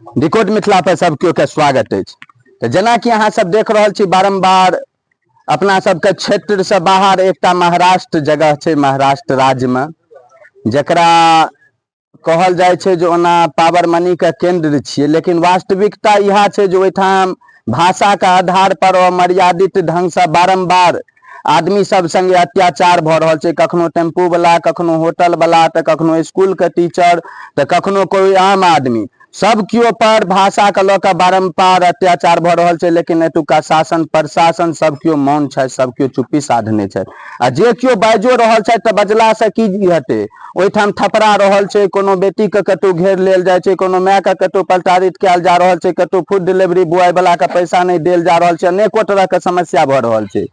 Decode Mithila पर सब केओ के स्वागत अछि। तऽ जेनाकि अहाँ सब देख रहल छी, बारम्बार अपना सबके क्षेत्र से बाहर एकटा महाराष्ट्र जगह छै, महाराष्ट्र राज्य में, जकरा कहल जाइ छै जे ओना पावर मनी के केंद्र छियै, लेकिन वास्तविकता इएह छै जे ओहिठाम भाषा के आधार पर अमर्यादित ढंग से बारम्बार आदमी सब संगे अत्याचार भऽ रहल छै। कखनो टेम्पू वाला, कखनो होटल वाला, तऽ कखनो स्कूल के टीचर, तऽ कखनो कोइ आम आदमी, सब केओ पर भाषा के लऽ कऽ बारम्बार अत्याचार भऽ रहल छै। लेकिन एतुका शासन प्रशासन सब केओ मौन छथि, सब केओ चुप्पी साधने छथि, आ जे केओ बाजियो रहल छथि तऽ बजलासँ की हेतै? ओहिठाम थपरा रहल छै, कोनो बेटीके कतहु घेर लेल जाइ छै, कोनो मायके कतहु प्रताड़ित कयल जा रहल छै, कतहु फूड डिलीवरी बॉय वला के पैसा नहि देल जा रहल छै, अनेको तरहके समस्या भऽ रहल छै।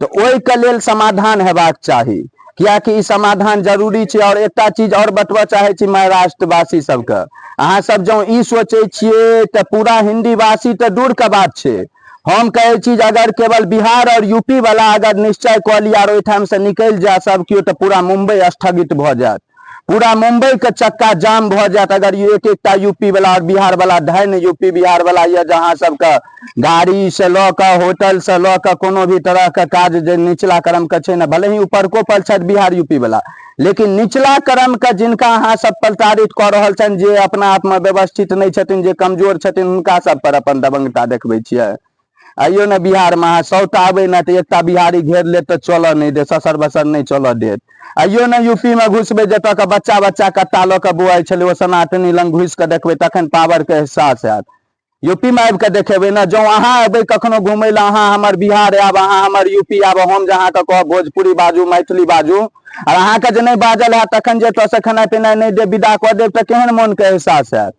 तऽ ओहिके लेल समाधान हेबाक चाही, कियाकि ई समाधान जरूरी छै। आओर एकटा चीज आओर बतबऽ चाहै छी महाराष्ट्रवासी सबके, अहाँ सब जँ ई सोचै छियै तऽ पूरा हिन्दीवासी तऽ दूरके बात छै, हम कहै छी जे अगर केवल बिहार आओर यूपी वाला अगर निश्चय कऽ लिअ आओर ओहिठामसँ निकलि जाय सब केओ, तऽ पूरा मुम्बई स्थगित भऽ जायत, पूरा मुम्बई के चक्का जाम भऽ जायत। अगर एक एकटा यूपी वाला आओर बिहार वाला, धन यूपी बिहार वाला यऽ, जहाँ सबके गाड़ी से लऽ कऽ, होटल से लऽ कऽ, कोनो भी तरह के काज जे निचला क्रम के छै ने, भले ही ऊपरको पर छथि बिहार यूपी वाला, लेकिन निचला क्रम के जिनका अहाँ सब प्रताड़ित कऽ रहल छनि, जे अपना आपमे व्यवस्थित नहि छथिन, जे कमजोर छथिन, हुनका सब पर अपन दबंगता देखबै छियै। आइयो ने बिहारमे अहाँ 100टा आबै ने तऽ एकटा बिहारी घेर लेत तऽ चलऽ नहि देत, ससर बसर नहि चलऽ देत। आइयो ने यूपीमे घुसबै, जतऽ के बच्चा बच्चा कत्ता लऽ कऽ बौआइ छलै, ओ सनातनी लग घुसि कऽ देखबै, तखन पावरके एहसास हैत। यूपी में आबि कऽ देखेबै ने। जँ अहाँ एबै कखनो घुमै लए, अहाँ हमर बिहार आयब, अहाँ हमर यूपी आयब, हम जे अहाँके कहब भोजपुरी बाजू, मैथिली बाजू, आर अहाँके जे नहि बाजल हैत, तखन जे एतऽसँ खेनाइ पिनाइ नहि देब, विदा कऽ देब, तऽ केहन मोनके एहसास हैत?